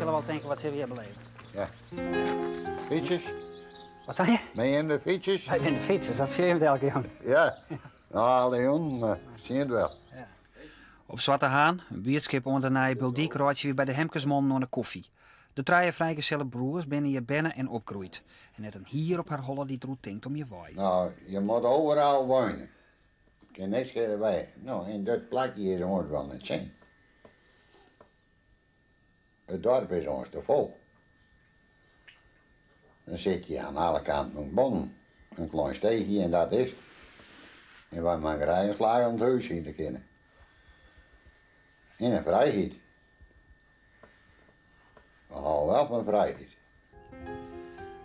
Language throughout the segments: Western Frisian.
sille wel tinke, wat sille we hjir beleven? Ja. Fytsers? Wat sei je? Ben je de fytsers? Wy binne de fytsers, dat sjen we elke jûn. Ja. Nou, alle jûnen sjen it wel. Ja. Op Swarte Haan, in buertskip oan de Nije Biltdyk, reitsje wy by de Hemkesmannen oan de kofje. De trije frijgeselle broers binne hjir berne en opgroeid. En net in hier op har holle dy't deroer tinkt om hjir wei. Nou, je moat overal wonen. Kin niks skele wei. Nou, en dat plakje is ons wel net sin. It dorp is ons te fol. Dan sit je aan alle kanten ûntbonnen. In klein steegje en dat is 't. En wy moatte graach in slach om it hús hinne kinne. En in frijheid. We hâlde wel fan frijheid.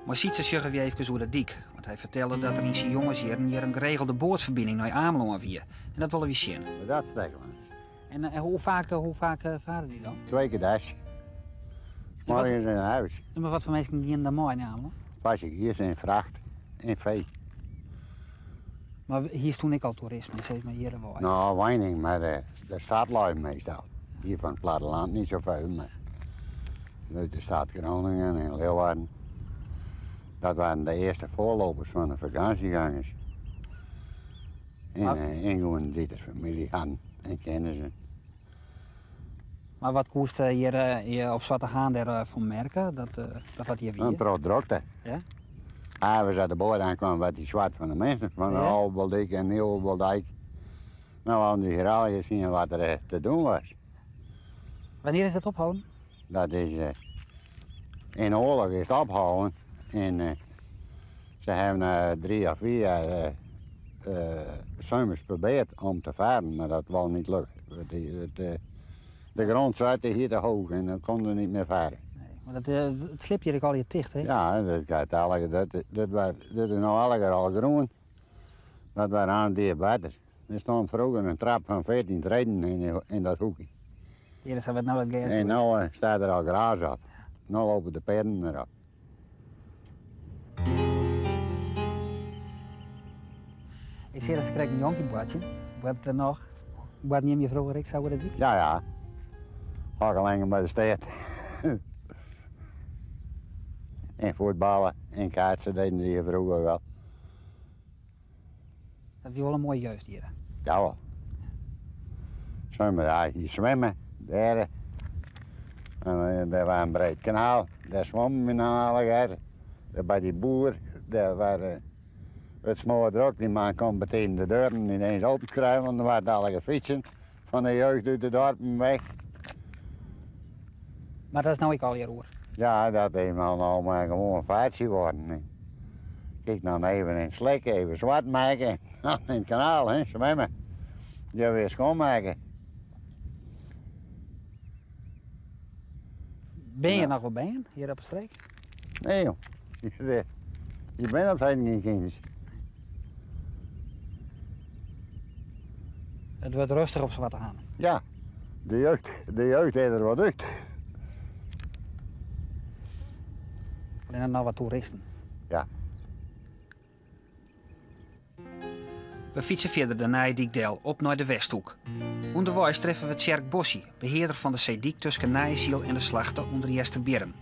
Mei Sytse sjogge wy efkes oer de dyk, want hy fertelde dat der yn syn jongesjierren hjir in geregelde boatferbining nei Amelân wie. En dat wolle wy sjen. Dat stek langs. En eh, hoe faak, hoe faak eh, fare dy dan? Twee keer deis. Morgens en huis. En mar wat foar minsken giene dan mei nei Amelân? Passazjiers en fracht en fee. Mar hiest toen ek al toerisme, sis mar hjir wei? Nou, weinig, maar eh, de stadlui meestal. Hier van het platteland niet zoveel, maar uit de stad Groningen en Leeuwarden. Dat waren de eerste voorlopers van de vakantiegangers. En, Maar- eh, en gewoon die de familie hadden en kennissen. Mar wat koest hjir, hjir op Swarte Haan dêr fan merke, dat dat, dat hjir wie? Een protte drokte. Ja? Avonds als de boot aankwam, werd die zwart van de mensen. Van de Ja? Oude Biltdyk en Nieuwe Biltdyk. Nou hadden die hier al zien wat er te doen was. Wannear is dat opholden? Dat is eh, in de oorlog is het ophouden. En eh, ze hebben eh, 3 of 4 jaar zomers geprobeerd om te varen, maar dat wou niet lukken. De grond zat hier te hoog en dan konden ze niet meer varen. Nee, mar dat, it slib hjir ek allegear ticht, hè? Ja, dat gaat alle, dat, dat, was, dat is nou alle al groen. Dat was aan die water. Er stond vroeger een trap van 14 treden in dat hoekje. Hjir is wat nou dat gers. En nu staat er al gras op. Nu lopen de paarden erop. Ik zie dat ze krijgt een jonkieboatje. Wat er noch? Wat neem je vroeger ik zou dat Ja, ja. Ga ik alleen bij de stad. En voetballen en kaatsen deden ze hier vroeger wel. Dat wie wel in moaie jeugd hjir. Ja wel. Zwemmen, ja, hier zwemmen, daar. En daar was een breed kanaal, daar zwommen we dan alle keer. Daar bij die boer, daar waren het smoor druk. Die man kon meteen de deuren niet eens open krijgen, want er waren alle fietsen van de jeugd uit de dorpen weg. Mar dat is no ek allegear oer. Ja, dat is nou, nou maar gewoon een vaartje geworden. Hè. Kijk dan even in het slik, even zwart maken. Dan in het kanaal, hè, zwemmen. Ja, weer schoonmaken. Ben je Ja. noch wol bern hjir op de streek? Nee joh, je bent op zijn geen kind. It wurdt rêstich op Swarte Haan. Ja, de jeugd heeft er wat uit. Allinne noch wat toeristen. Ja. We fytse fierder de Nije Dyk del op nei de Westhoek. Underweis treffe we Tsjerk Bossi, behearder fan de seedyk tusken Nijesyl en de Slachte ûnder Easterbierrum.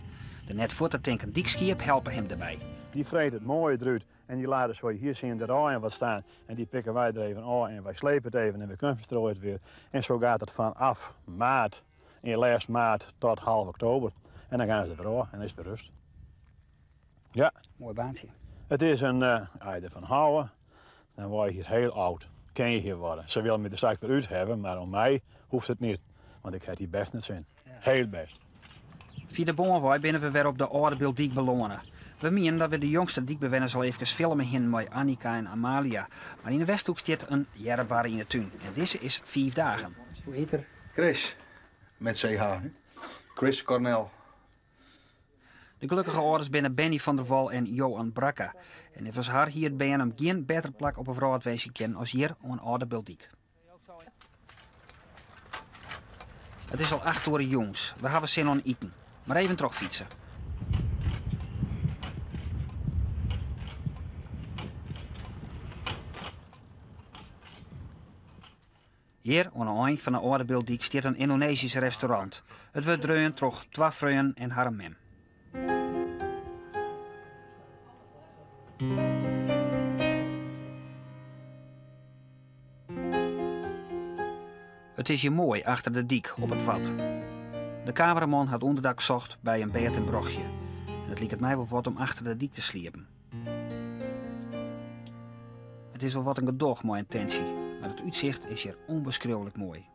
De net fuort te tinken dykskiep helpe him dêrby. Dy freet it moai derút en dy late sa hjir sjen de raaien wat stean. En dy pikke wy der even ôf en wy slepe it even en wy kunstbestrooie it wer. En sa giet it fanôf maart, yn lêst maart tot half oktober. En dan gean se der wer ôf en is it wer rêst. Ja. Moai baantsje. It is in, as je derfan hâlde, dan wurde je hjir hiel âld. Kinne je hjir wurde. Se wolle my der straks wer út hawwe, mar om my hoecht it net. Want ik ha it hjir bêst nei 't sin. Hiel bêst. Fia de Boarnwei binne we wer op de âlde Biltdyk belâne. We mienden dat we de jongste dykbewenners al efkes filme hiene mei Annika en Amalia. Mar yn de Westhoek stiet in earrebarre yn 'e tún en dizze is 5 dagen. Hoe hjit er? Chris, met CH. Hè? Chris Cornell. De gelokkige âlders binne Benny van der Wal en Johan Bracca. En neffens har hie it bern him gjin better plak op 'e wrâld winskje kinnen as hjir oan âlde Biltdyk. It is al 8 oere jûns. We hawwe sin oan iten. Mar even trochfytse. Hjir, oan 'e ein fan 'e âlde Biltdyk, stiet in Yndonezysk restaurant. It wurdt dreaun troch twa freonen en harren mem. It is hjir moai achter de dyk op it Wad. De kameraman hat ûnderdak socht by in bêd en brochje. En it liket my wol wat om achter de dyk te sliepen. It is wol wat in gedoch mei in tintsje, mar it útsicht is hjir ûnbeskriuwlik moai.